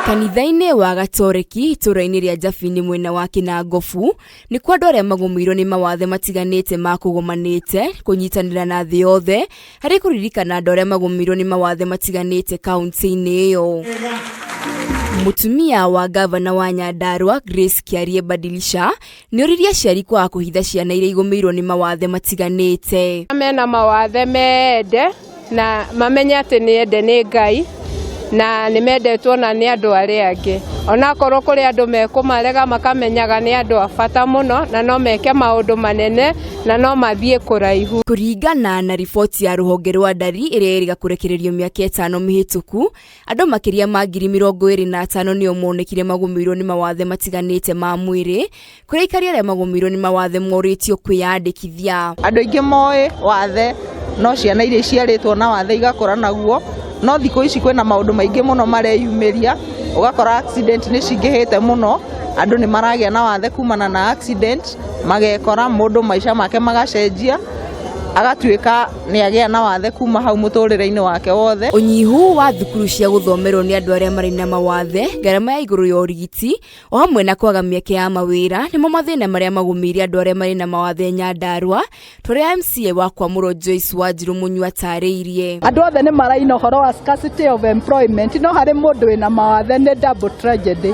Kanitha-inĩ wa Gatoreki itũũra-inĩ rĩa Njabini mwena wa Kĩnangobu nĩkuo andũ arĩa magũmĩirwo nĩ mawathe matiganĩte makũgomanĩte kũnyitanĩra na thĩ yothe harĩ kũririkana andũ arĩa magũmĩirwo nĩ mawathe matiganĩte kaunti-inĩ ĩyo. Mũtumia wa ngavana wa Nyandarua Grace Kĩarie Badilisha nĩoririe aciari kwaga kũhitha ciana iria igũmĩirwo nĩ mawathe matiganĩte. Mena mawathe mende na mamenye atĩ nĩ ende nĩ Ngai na nĩ mendetwo na nĩ andũ arĩa angĩ. Onakorwo kũrĩ andũ mekũmarega makamenyaga nĩ andũ a bata mũno na no meke maũndũ manene na no mathiĩ kũraihu. Kũringana na riboti ya rũhonge rwa ndari ĩrĩa ĩrĩga kũrekererio mĩaka ĩtano mĩhĩtũku, andũ makĩria ma 25,000 nĩo monekire magũmĩirwo nĩ mawathe matiganĩte ma mwĩrĩ, kũrĩa aikari arĩa magũmĩirwo nĩ mawathe morĩtio kwĩyandĩkithia. Andũ aingĩ moĩ wathe no ciana iria iciarĩtwo na wathe igakũra naguo, no thikũ ici kwĩna maũndũ maingĩ mũno mareyumĩria, ũgakora accident nĩ cingĩhĩte mũno, andũ nĩ maragĩa na wathe kumana na accident, magekora mũndũ maica make magacenjia, agatuĩka nĩ agĩa na wathe kuma hau mũtũrĩre-inĩ wake wothe. Ũnyihu wa thukuru cia gũthomerwo nĩ andũ arĩa marĩ na mawathe, ngarama ya igũrũ ya ũrigiti, o hamwe na kwaga mĩeke ya mawĩra nĩmo mathĩna marĩa magũmĩire andũ arĩa marĩ na mawathe Nyandarua, ta ũrĩa MCA wa Kwamũrwo Joyce Wanjirũ Mũnyua atarĩirie. Andũ othe nĩ maraina ũhoro wa scarcity of employment, no harĩ mũndũ wĩna mawathe nĩ double tragedy,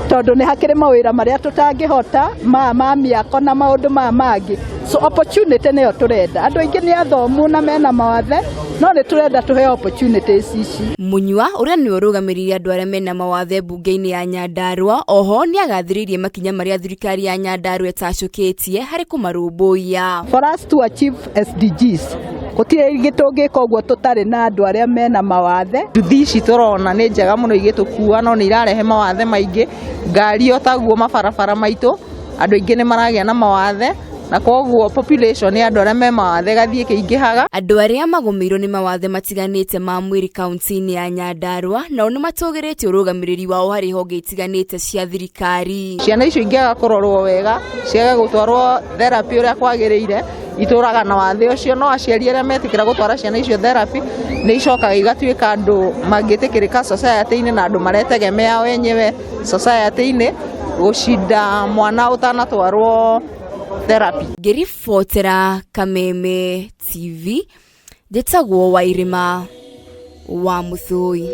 tondũ nĩ hakĩrĩ mawĩra marĩa tũtangĩhota maya ma mĩako na maũndũ maya mangĩ. So opportunity nĩyo tũrenda. Andũ aingĩ nĩ athomu na mena mawathe, no nĩ tũrenda tũheo opportunities ici. Mũnyua ũrĩa nĩwe ũrũgamĩrĩire andũ arĩa mena mawathe mbunge-inĩ ya Nyandarua oho nĩagathĩrĩirie makinya marĩa thirikari ya Nyandarua ĩtacũkĩtie harĩ kũmarũmbũiya. For us to achieve SDGs, gũtirĩ ingĩ tũngĩka ũguo tũtarĩ na andũ arĩa mena mawathe. Nduthi ici tũrona nĩ njega mũno igĩtũkua no nĩ irarehe mawathe maingĩ, ngari o taguo mabarabara maitũ, andũ aingĩ nĩ maragĩa na mawathe na koguo population ya andũ arĩa me mawathe ĩgathiĩ ĩkĩingĩhaga. Andũ arĩa magũmĩirwo nĩ mawathe matiganĩte ma mwĩrĩ kaunti-inĩ ya Nyandarua nao nĩ matũgĩrĩtie ũrũgamĩrĩri wao harĩ honge itiganĩte cia thirikari. Ciana icio ingĩaga kũrorwo wega, ciage gũtwarwo therapy ũrĩa kwagĩrĩire, itũraga na wathe ũcio, no aciari arĩa metĩkĩra gũtwara ciana icio therapy, nĩ icokaga igatuĩka andũ mangĩtĩkĩrĩka society-inĩ na andũ maretegemea o enyewe society-inĩ gũcinda mwana ũtanatwarwo therapy. Ngĩribotera Kameme TV, njĩtagwo Wairĩma wa Mũthũi.